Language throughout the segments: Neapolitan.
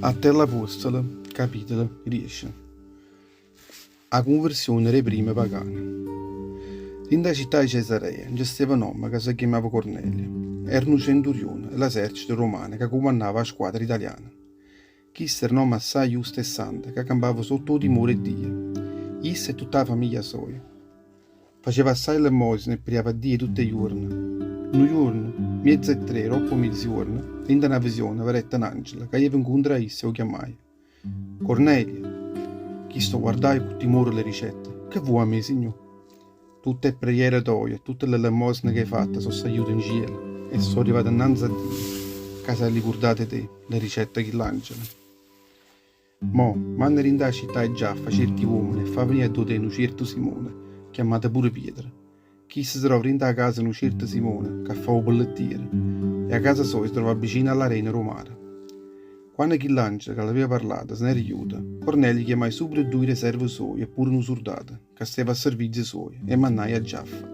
Atti 'e ll'Apuostole, capitolo diece. 'A cunversione d' 'e primme pagane. Dint' 'a città 'e Cesarea nce steva n'ommo ca se chiammava Cornelio. Era nu centurione 'e ll'esercito romano ca cumannava 'a squadra italiana. Chisto era n'ommo assaje justo e santo ca campava sotto 'o timore 'e Dio, isso e tutta 'a famiglia soja. Faceva assaje lemmosina e priava a Dio tutt' 'e juorne. Nu juorno, mmiez' 'e ttre, doppo mezzijuorno, dint' 'a na visione vedette n'angelo ca jeva 'ncontro a isso e 'o chiammaje, Cornelio! Chisto 'o guardaje cu timore e le dicette, Che vuo' 'a me, signò? Tutt' 'e preghiere toje e tutte le lemmosine che 'e fatte so' sagliute 'ncielo e so' arrivate 'nnanze a Dio, ca s'è allicurdato 'e te, le dicette chill'angelo. Mo, manna dint' 'a città 'e Giaffa cierti uommene e fa venì addò te nu cierto Simone, chiammato pure Pietro. Chisto se trova dint' 'a casa 'e nu cierto Simone, ca fa 'o pellettiere, e 'a casa soja se trova vicino a ll'arena d' 'o mare. Quanno chill'angelo ca l'aveva parlato se n'era juto, Cornelio chiammaje subito duje d' 'e serve suoje e pure nu surdato, ca steva a servizio suoje, e 'e mannaje a Giaffa.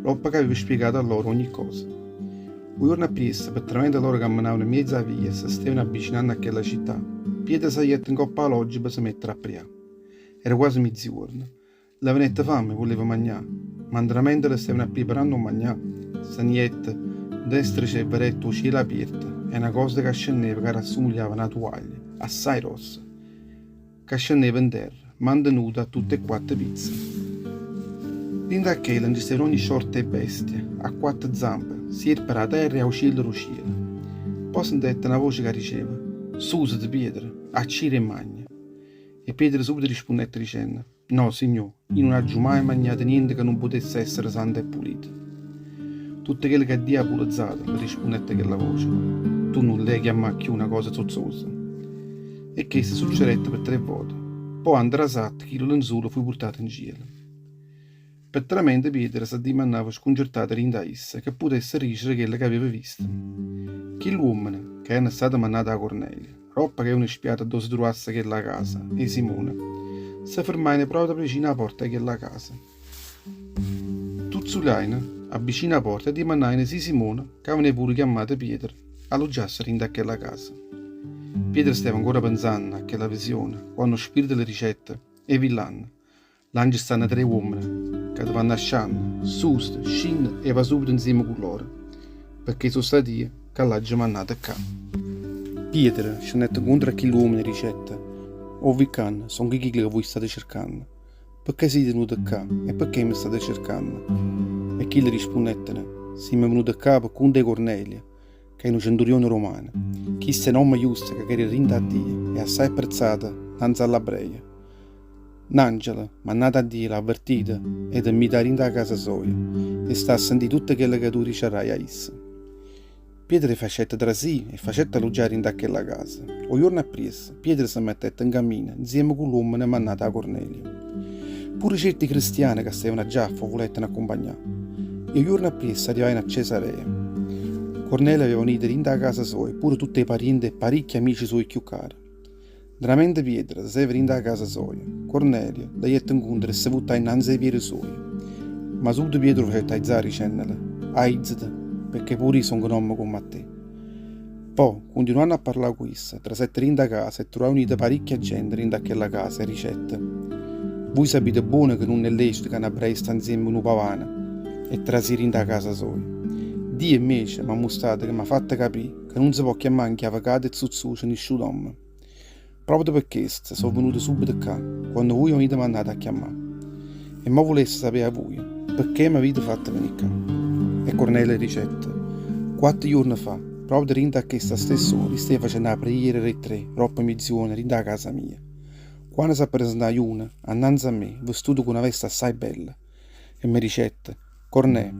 Doppo ca aveva spiegato a loro ogni cosa. O juorno appriesso, pe tramente loro cammenavano 'mmiez' 'a via e se stevano avvicinanno a chella città, Pietro sagliette 'ncopp' 'a loggia pe se mettere a prià. Era quase mezzijuorno. Le venette famme e vuleva magnà, ma 'ntramente le stevano appriparanno 'o magnà, se ne jette 'ndestra e vedette 'o cielo apierto e na cosa ca scenneva ca rassumigliava a na tuvaglia assai grossa, ca scenneva 'nterra, mantenuta a tutte 'e quatte pizze. Dint' a chella nce stevano ogni sciorta 'e bestie, a quatte zampe, sierpe d' 'a terra e aucielle d' 'o cielo. Po' sentette na voce ca diceva, Susete, Pietro, accire e magna. E Pietro subito rispunnette dicenno, No, Signò, io nun aggio maje magnato niente ca nun putesse essere santo e pulito. Tutto chello ca Dio ha pulezzato, le rispunnette chella voce, tu nun l'hê chiammà cchiù na cosa zozzosa. E chesto succedette pe tre vote. Po' a 'ntrasatta chillo lenzulo fuje purtato 'ncielo. Pe tramente Pietro s'addimannava scuncertato dint' 'a isso che putesse dicere chello c'aveva visto. Chill'uommene, ca erano state mannate 'a Cornelio, Roppa ca evano spiato addò se truvasse chella casa 'e Simone, se fermajeno proprio vicino 'a porta 'e chella casa. Tuzzuliajeno avvicino 'a porta e dimannajeno si Simone, ca veneva pure chiammato Pietro, alluggiasse dint' a chella casa. Pietro steva ancora penzanno a chella visione, quanno 'o Spirito le dicette, 'E vi llanno, Là nce stanno tre uommene ca te vanno ascianno, Susete, scinne e va subito nzieme cu lloro, pecché so' stato io ca l'aggio mannato ccà. Pietro scennette ncontro a chill'uommene e dicette, 'O vi ccanno, songo chillo ca vuje state cercanno. Pecché site venute ccà e pecché me state cercanno? E chille rispunnettero, Simme venute ccà pe cunto 'e Cornelio, ca è nu centurione romano. Chisto è n'ommo justo ca crede dint' a Dio e assaje apprezzato 'nnanze a ll'abbreje. N'angelo, mannato 'a Dio, l'ha avvertito 'e te 'mmità dint' 'a casa soja e sta a sentì tutto chello ca tu diciarraje a isso. Pietro 'e facette trasì e facette alluggià dint' 'a chella casa. O juorno appriesso, Pietro se mettette 'ncammino 'nzieme cu l'uommene mannate 'a Cornelio. Pure cierti cristiane ca stevano a Giaffa 'o vulettero accumpagnà. E 'o juorno appriesso arrivajeno a Cesarea. Cornelio aveva aunito dint' 'a casa soja pure tutt' 'e pariente e paricchi amici suoje cchiù care. Ntramente Pietro steva dint' 'a casa soja, Cornelio le jette 'ncontro e se vuttaje 'nnanze 'e piede suoje. Ma subito Pietro 'o facette aizà dicennele, Aizate, pecché pure io songo n'ommo comm' a te. Po', cuntinuanno a parlà cu isso, trasette dint' 'a casa e truvaje aunita paricchia gente dint' a chella casa e dicette, Vuje sapite buono che nun è lecito ca n'abbreo sta 'nzieme cu nu pavano e trasì dint' 'a casa soja. Dio invece m'ha mustrato che m'ha fatto capì ca nun se po' chiammà 'nchiavecato e zuzzuso nisciuno ommo. Proprio pe chesto so' venuto subito ccà, quanno vuje m'avite mannato a chiammà. E mò vulesse sapé 'a vuje, pecché m'avite fatto venì ccà. E Cornelio dicette, Quatto juorne fa, proprio dinto a chesta stessa ora, io steva facenno 'a preghiera d' 'e ttre, doppo mezzijuorno, dinto 'a casa mia, quanno s'appresentaje uno, annanze a me, vestuto cu na veste assaje bella, e me dicette, Cornè,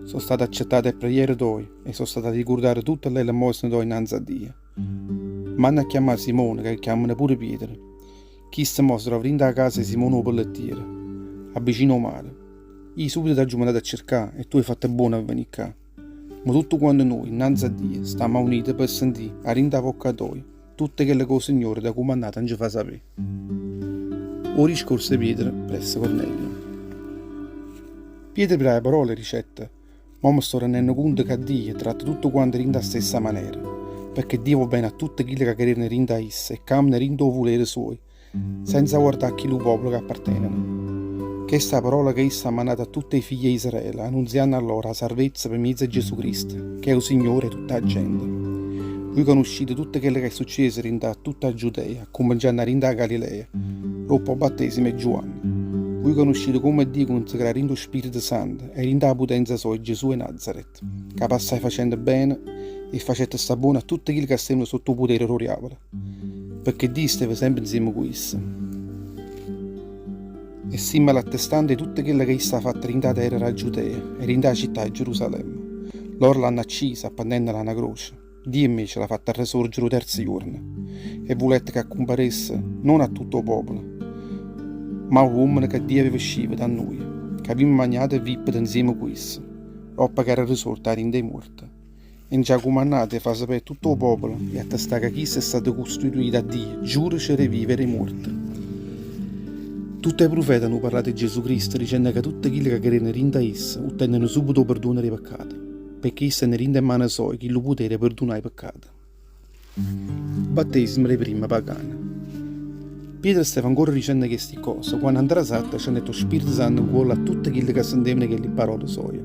so' state accettate 'e preghiere toje e so' state arricurdate tutte ll'elemosine toje 'nnanze a Dio. Manna a chiammà Simone, ca 'o chiammano pure Pietro. Chisto mò se trova dint' 'a casa 'e Simone 'o pellettiere, avvicino 'o mare. Io subito t'aggio mandato a cercà e tu hê fatto buono a venì ccà. Mò tutte quante nuje, 'nnanze a Dio, stammo aunite pe sentì, 'a dint' 'a vocca toja, tutte chello ca 'o Signore t'ha cumannato a nce fà sapé. O discorso 'e Pietro presso Cornelio. Pietro pigliaje 'a parola e dicette, Mò me sto rennenno cunto ca Dio tratta tutte quante dint' 'a stessa manera. Pecché Dio vo' bene a tutte chille ca crereno dint' a isso e camminano dint' 'o vulere suojo, senza guardà a chillu popolo ca apparteneno. Chesta è 'a parola ca isso ha mannato a tutte 'e figlie 'e Israele, annunzianno a loro 'a sarvezza pe' miezo 'e Gesù Cristo, ch'è 'o Signore 'e tutta 'a gente. Vuje canuscite tutto chello ca è succieso dint' a tutta 'a Giudea, accummencianno 'a dint' 'a Galilea, doppo 'o battesimo 'e Giuanne. Vuje canuscite comme Dio cunsacraje dint' 'o Spirito Santo e dint' 'a putenza soja Gesù 'e Nazaret. Ca passaje facendo bene e facette sta buono a tutte chille ca stevano sotto 'o putere d' 'o diavolo, pecché Dio steva sempe 'nzieme cu isso. E simmo l'attestante 'e tutto chello ca isso ha fatto dint' 'a terra d' 'a Giudea e dint' 'a città 'e Gerusalemme. Loro l'hanno acciso appennennolo a na croce. Dio invece l'ha fatto arresorgere 'o terzo juorno e vulette ca accumparesse non a tutto 'o popolo, ma a uommene ca Dio aveva sciveto a nuje, ca avimmo magnato e vippeto 'nzieme cu isso, doppo ca era risorto 'a dint' 'e muorte. E nce ha cumannato 'e fa sapè a tutto 'o popolo e attestà ca chisto è stato custituito 'a Dio giudice d' 'e vive e d' 'e muorte. Tutte 'e prufete hanno parlato 'e Gesù Cristo dicenno ca tutte chille ca crereno dint' a isso utteneno subito 'o perdono d' 'e peccate. Pecché isso tene dint' 'e mmane soje chillu putere 'e perdunà 'e peccate. Battesimo d' 'e primme pagane. Pietro steva ancora dicenno chesti ccose, quanno a 'ntrasatta scennette 'o Spirito Santo 'ncuollo a tutte chille ca sentevano chelli pparole soje.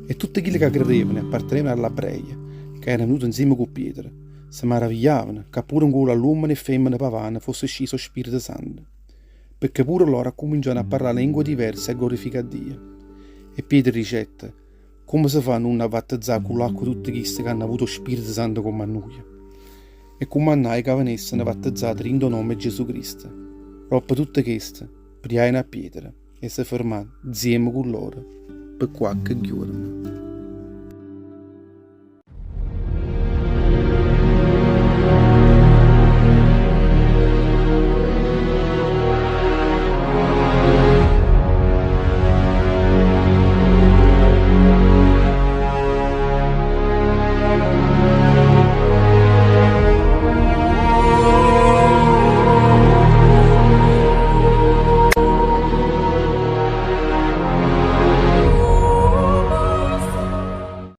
E tutte chille ca credevano e appartenevano a ll'Abreje, ca erano venute 'nzieme cu Pietro, se maravigliavano ca pure 'ncuollo a ll'uommene e femmene pavane fosse sciso 'o Spirito Santo, pecché pure loro accumminciavano a parlà lengue diverse e a glorificà a Dio. E Pietro dicette, Comme se fa a nun vattezzà cu l'acqua tutte chiste c'hanno avuto 'o Spirito Santo comm'a nuje? E cummannaje ca venesseno vattezzate dint' 'o nomme 'e Gesù Cristo. Doppo tutte chesto, priajeno a Pietro 'e se fermà 'nzieme cu loro pe quacche ghiuorno.